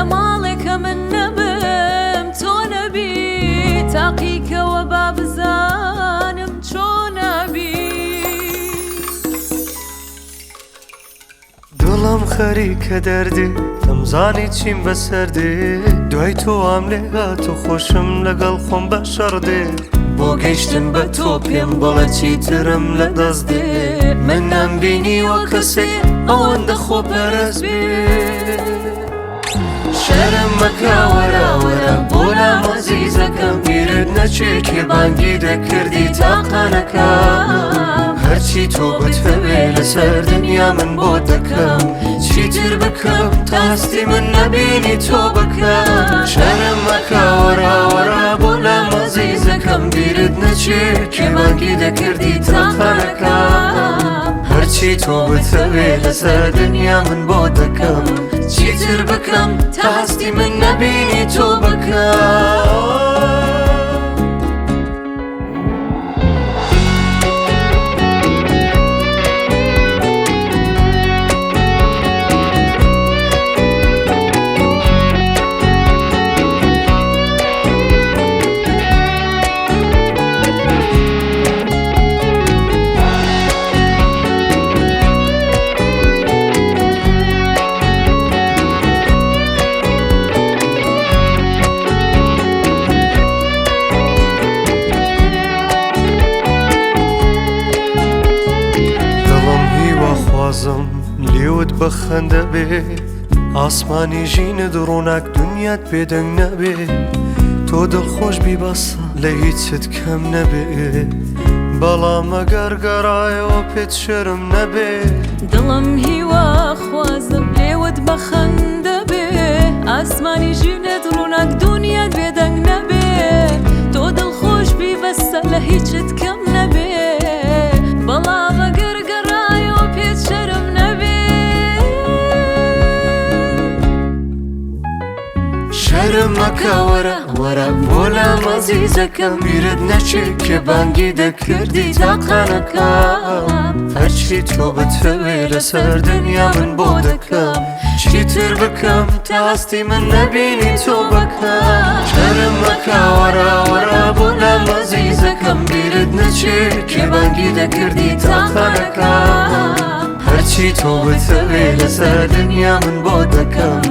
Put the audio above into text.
لە ماڵێکە من نەبم تۆ نەبی، تاقیکەوە با بزانم چۆنەبی. دڵم خەریکە دەردێ، دەمزانی چیم بەسەر دێ، دوای تۆ وام لێ هات و خۆشم لەگەڵ خۆم بە شەڕ دێ. بۆ گەیشتن بە تۆ پێم بڵێ چیترم لە دەست دێ، من نەمبینیوە کەسێ ئەوەندە خۆپەرست بێ. شەرم مەکە وەرە وەرە بۆ لام عەزیزەکەم، بیرت نەچێ کێ بانگی دەکردی تاقانەکەم. هەرچی تۆ بتەوێ لەسەر دنیا من بۆ دەکەم، چیتر بکەم تا هەستی من نەبینی تۆ بکەم. شەرم مەکە وەرە وەرە بۆ لام عەزیزەکەم، بیرت نەچێ کێ بانگی دەکردی تاقانەکەم. هەرچی تۆ بتەوێ لەسەر دنیا من بۆ دەکەم، چیتر بکەم تا هەستی من نەبینی تۆ بکەم. دڵم هیواخوازم لێوت بەخەندە بێ، ئاسمانی ژینت ڕووناک دنیات بێدەنگ نەبێ، تۆ دڵخۆش بی بەسە لە هیچت کەم نەبێ، بەڵام ئەگەر گەڕایەوە پێت شەرم نەبێ. دڵم هیوا خوازم لێوت بەخەندە بێ، ئاسمانی ژینت ڕووناک دنیات بێدەنگ نەبێ، تۆ دڵخۆش بی بەسە لە هیچت کەم نەبێ، بەڵام ئەگەر گەڕایەوە پێت شەرم نەبێ. شەرم مەکە وەرە وەرە بۆ لام عەزیزەکەم، بیرت نەچێ کێ بانگی دەکردی تاقانەکەم. هەرچی تۆ بتەوێ لەسەر دنیا من بۆ دەکەم، چیتر بکەم تا هەستی من نەبینی تۆ بکەم. شەرم مەکە وەرە وەرە بۆ لام عەزیزەکەم، بیرت نەچێ کێ بانگی دەکردی تاقانەکەم. هەرچی تۆ بتەوێ لەسەر دنیا من بۆ دەکەم،